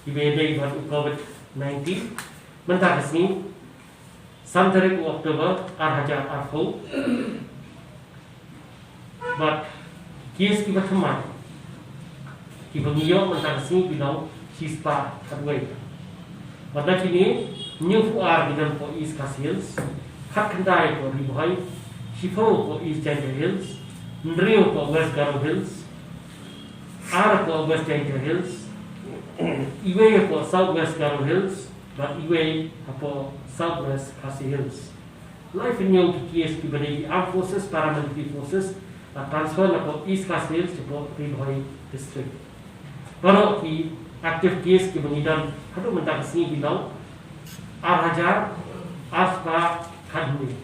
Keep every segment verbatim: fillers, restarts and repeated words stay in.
kiba ïadei bad u covid nineteen. Mynta ka sngi, san tarik u October, ar hajar arphew. Bad ki case kiba thymmai kiba ngi ïoh mynta ka sngi ki long shispah khatwei. Bad na kine, hynñiewphew ar ki don hapoh East Khasi Hills, khatkhyndai hapoh Ri Bhoi, shiphew hapoh East Jaintia Hills, hynriew hapoh West Garo Hills, ar hapoh West Jaintia Hills, iwei hapoh South West Garo Hills, bad iwei hapoh South West Khasi Hills. Laiphew hynñiew ki case kiba dei ki Armed Forces, Paramilitary Forces, la transfer na hapoh East Khasi Hills shapoh Ri Bhoi District. Baroh ki active case kiba ngi don haduh mynta ka sngi ki long ar hajar arspah khathynñiew.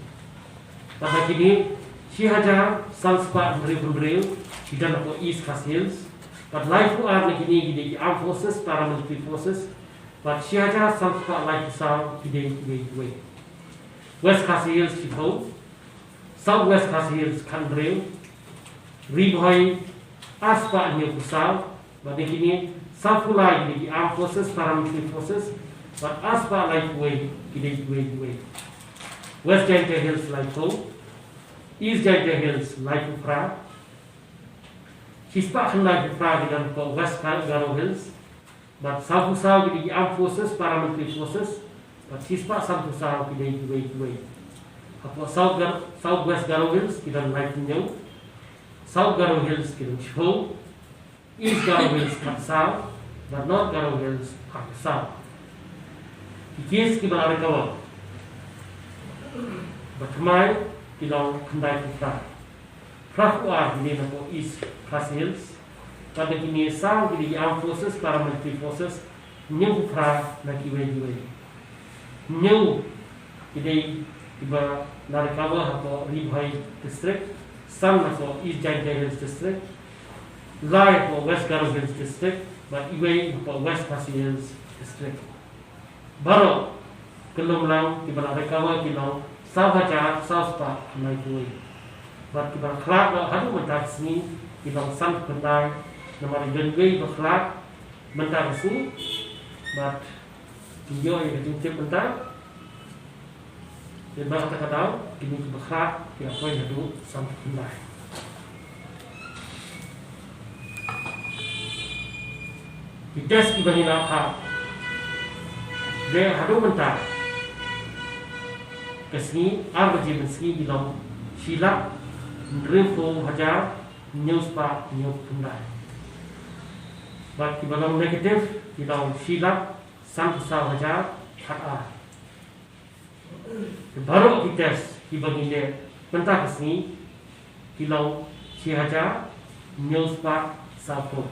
Bad na kine, shi hajar sanspah hynriewphew hynriew ki don hapoh East Khasi Hills. Bad laiphew ar na kine ki dei ki Armed Forces, Paramilitary Forces. Bad shi hajar sanspah laiphew saw ki dei kiwei kiwei. West Khasi Hills shiphew, South West Khasi Hills khathynriew, Ri Bhoi arspah hynñiewphew saw, bad na kine sawphew lai ki dei ki Armed Forces, Paramilitary Forces, bad arspah laiphew wei ki dei kiwei kiwei. West Jaintia Hills laiphew, East Jaintia Hills laiphew phra, shispah khyndai phew phra ki don hapoh West Garo Hills, bad sawphew saw ki dei ki Armed Forces, Paramilitary Forces, bad shispah sanphew saw ki dei kiwei kiwei. Hapoh South Gar-, South West Garo Hills ki don laiphew hynñiew, South Garo Hills ki don shiphew, East Garo Hills khatsaw, bad North Garo Hills arphew saw. Ki case kiba la recover ba thymmai ki long khyndaiphew phra. Phraphew ar ki dei na hapoh East Khasi Hills. Bad na kine saw ki dei ki Armed Forces, Paramilitary Forces, hynñiewphew phra na kiwei kiwei. Hynñiew ki dei kiba la recover hapoh Ri Bhoi District, san hapoh East Jaintia Hills District, lai hapoh West Garo Hills District, bad iwei hapoh West Khasi Hills District. Baroh kyllum lang kiba la recover ki long saw hajar saw spah khyndai phew wei. Bad kiba la khlad noh haduh mynta ka sngi ki long sanphew khyndai, namar i don iwei ba khlad mynta ka sngi. Bad ngi ïoh ïa ka jingtip mynta. Te ba kata ka daw, kine kiba khlad ki la poi haduh sanphew khyndai. Ki test kiba ngi la phah, dei haduh mynta ka sngi, ar baje mynsngi, ki long shi lak hynriewphew hajar hynñiew spah hynñiewphew khyndai. Bad kiba long negative ki long shi lak sanphew saw hajar khatar. Baroh ki test kiba ngi leh mynta ka sngi ki long shi hajar hynñiew spah sawphew.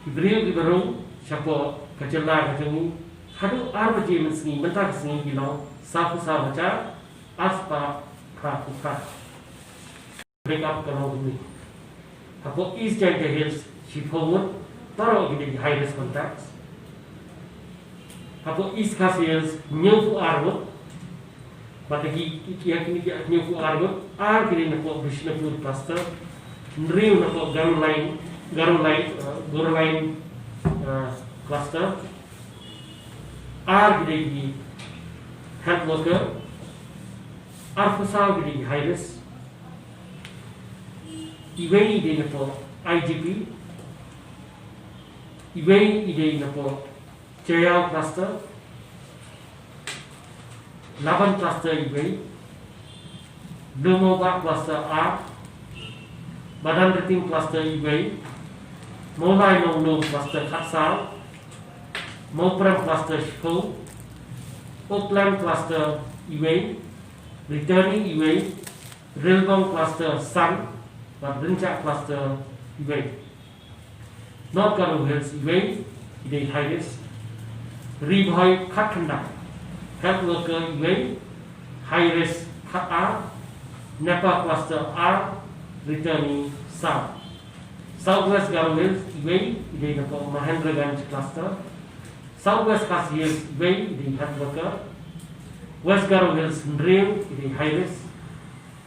Ki briew kiba rung shapoh ka jylla ka jong ngi haduh ar baje mynsngi mynta ka sngi ki long sawphew saw hajar ar spah phraphew phra. Break up ka long kumne. Hapoh East Jaintia Hills shiphew ngut, baroh ki dei ki high risk contacts. Hapoh East Khasi Hills hynñiewphew ar ngut. Bad ki, ki, ki, ki, ki hynñiewphew ar ngut, ar ki dei napoh Bishnupur cluster, hynriew napoh Garo Line, Garo Line, uh, Garo Line, uh, cluster, ar ki dei ki health worker, arphew saw ki dei ki high risk, iwei i dei napoh I G P, iwei i dei napoh Jaïaw cluster, Laban cluster iwei, Lumawbah cluster ar, Madanrting cluster iwei, Mawlai Nonglum cluster khatsaw, Mawprem cluster shiphew, Oakland cluster iwei, Returning iwei, Rilbong cluster san, bad Rynjah cluster iwei. North Garo Hills iwei, i dei high risk. Ri Bhoi khatkhyndai, health worker iwei, high risk khatar, Nepa cluster ar, returning saw. South West Garo Hills iwei, i dei napoh Mahendraganj cluster. South West Khasi Hills iwei, i dei health worker. West Garo Hills hynriew, i dei high risk.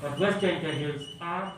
Bad West Jaintia Hills ar,